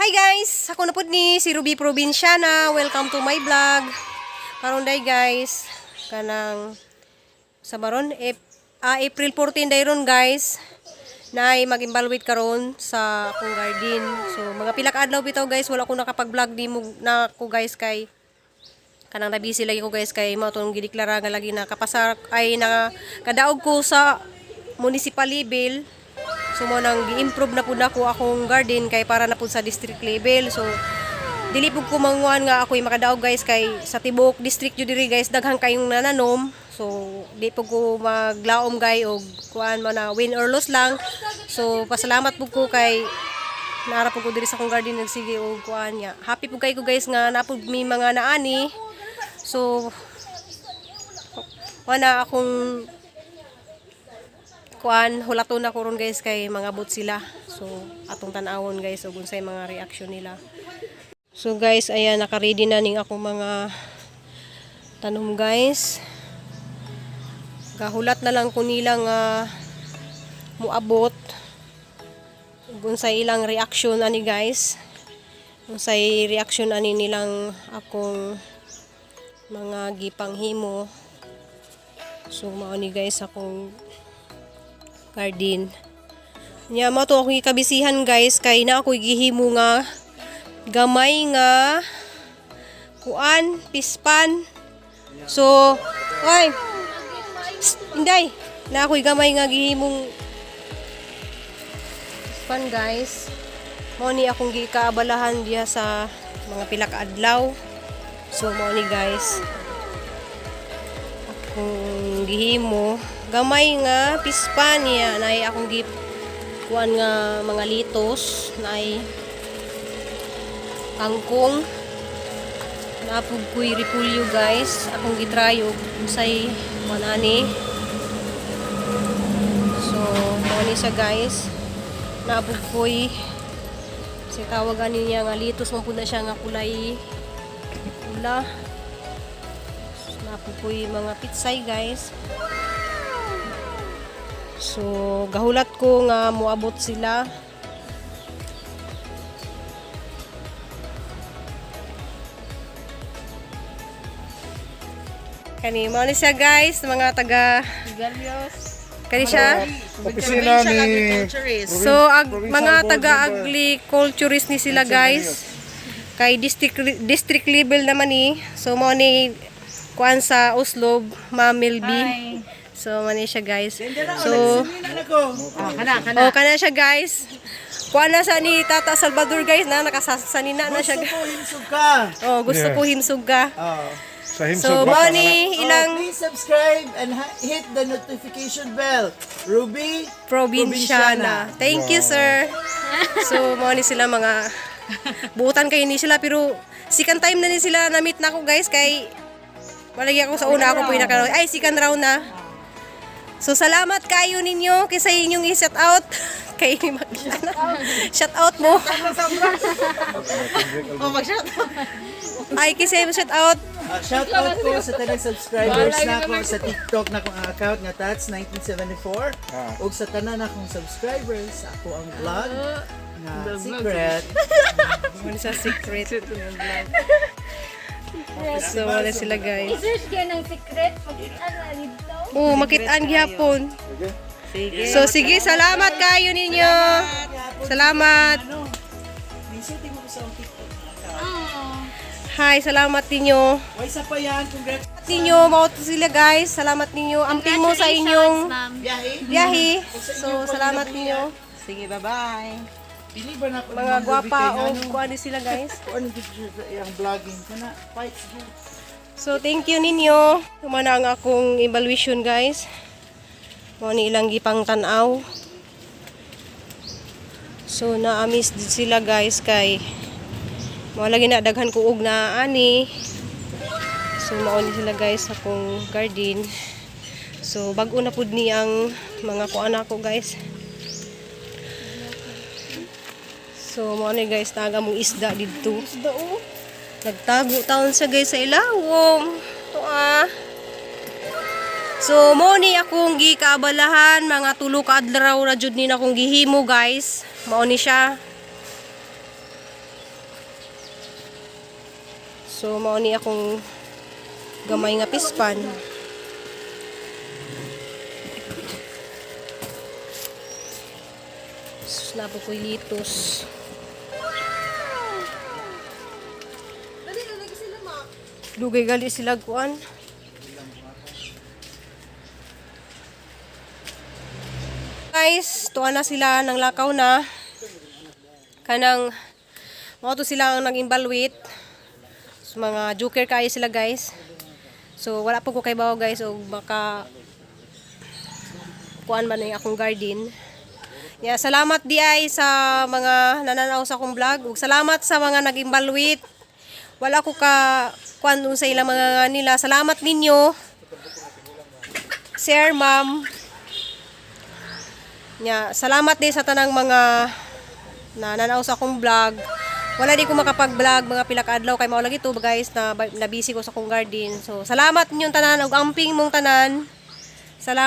Hi guys! Ako na pud ni si Ruby Provinciana. Welcome to my vlog. Karon day guys, kanang sa baron April 14 day ron guys. Naay mag-evaluate karon sa akong garden. So mga pila ka adlaw bitaw guys, wala ko nakapag-vlog di mo na ko guys kay kanang nabisi lagi ko guys kay mao tong gideklara nga lagi na kapasar ay na kadaog ko sa municipal level. So mo nang gi-improve na pud nako akong garden kay para na pud sa district level. So dili pud ko manguan nga ako'y makadaog guys kay sa tibuok district jud diri guys daghan kayong nananom. So di pud ko maglaom gay og kuan man na win or lose lang. So pasalamat pud ko kay naara pud ko diri sa akong garden nagsige og kuan niya. Happy pud kay ko guys nga naa pud mi mga naani. So wala akong kuan, hulaton na ko ron guys kay mga bot sila. So atong tan-awon guys ug unsay mga reaction nila. So guys, ayan, naka-ready na ning akong mga tanom guys. Gahulat na lang ko nila nga muabot ug unsay ilang reaction ani guys. Unsay reaction ani nilang akong mga gipanghimo. So mao ni guys akong garden. Nya mo to akong gikabisihan guys kay na ako gihimo nga gamay nga kuan pispan. So, oy. Psst, inday, na ako'y gamay nga gihimong pispan guys. Mao ni akong gikaabalahan diha sa mga pila ka adlaw. So mao ni guys akong gihimo gamay nga pispan niya, nay akong gi kuan nga mga litos, nay kangkong, napug kuy repolyo guys, akong gitry og unsay kuan ani. So mao ni siya guys, napug kuy si tawag ani niya nga litos man pud na siya nga kulay pula. Napug kuy mga pitsay guys. So gahulat ko nga moabot sila. Kani mao ni siya guys, mga taga Galios. Kani siya. Opisina ni So ag, Provincial mga Board taga Member. agriculturist ni sila guys. Kay district district level naman ni. So mao ni kuan sa Oslob, Ma'am Melby. So mao ni siya guys. So Kana, kana. oh, kana siya guys. Kuan na sa ni Tata Salvador guys na nakasasanina na siya. Gusto ko himsog ka. Oh, gusto ko himsog ka. Oh. Sa Himsog So ba mao pangalan? ni ilang Oh, please subscribe and hit the notification bell. Ruby Provinciana. Thank you, sir. So, mao ni sila mga buutan kayo ni sila pero second time na ni sila na meet na ako guys kay malagi ako sa una ako po yung ay second round na. So salamat kayo ninyo kaysa inyong i-shout out kay Magdalena. Shout out mo. Oh, mag-shout out. Ay kasi shout out. Shout out ko sa tanang subscribers na ako sa TikTok na akong account nga Tats1974 ug sa tanan akong subscribers sa ako ang vlog nga secret. Mao ni sa secret. So wala sila guys. I-search kayo ng secret. Makita na dito. Oh, makitaan gihapon. Sige. So sige, salamat kayo ninyo. Salamat. Ano? Nisete mo ko sa akong TikTok na account. Hi, salamat ninyo. Why sa pa yan? Congrats. Salamat ninyo, mao to sila guys. Salamat ninyo. Amping mo sa inyong Biyahe. biyahe. So, salamat ninyo. Sige, bye-bye. Dili ba na ako Mga ni Ma'am Ruby gwapa kay o ngano? kuan ni sila guys. Kuan gid siya sa iyang vlogging kana fights gyud. So, thank you ninyo. Tumana ang akong evaluation guys. Mao ni ilang gipang tan-aw. So, na-miss din sila guys kay mao lagi na daghan ko og naani. So, mao ni sila guys akong garden. So, bag-o na pud ni ang mga kuan ako guys. So, mao ni guys, naga mong isda didto. Isda oh. Nagtago taon siya guys sa ilawom. Ito ah. So, mo ni akong gikaabalahan, mga tulo ka adlaw ra jud ni na akong gihimo guys. Mao ni siya. So mao ni akong gamay nga pispan. Sus, napo ko'y litos. Dugay gali sila kuan. Guys, tuwa na sila ng lakaw na. Kanang mao to sila ang nag-imbalwit. So, mga joker kayo sila, guys. So wala po ko kay bawo, guys, og baka kuan man na yung akong garden. Yeah, salamat di ay sa mga nananaw sa akong vlog. Ug salamat sa mga nag-imbalwit. Wala ko ka kuan dun sa ilang mga nila. Salamat ninyo. Sir, ma'am. Nya, salamat din sa tanang mga nananaw sa akong vlog. Wala di ko makapag-vlog mga pila ka adlaw kay mao lagi to, guys, na na busy ko sa akong garden. So salamat ninyong tanan ug amping mong tanan.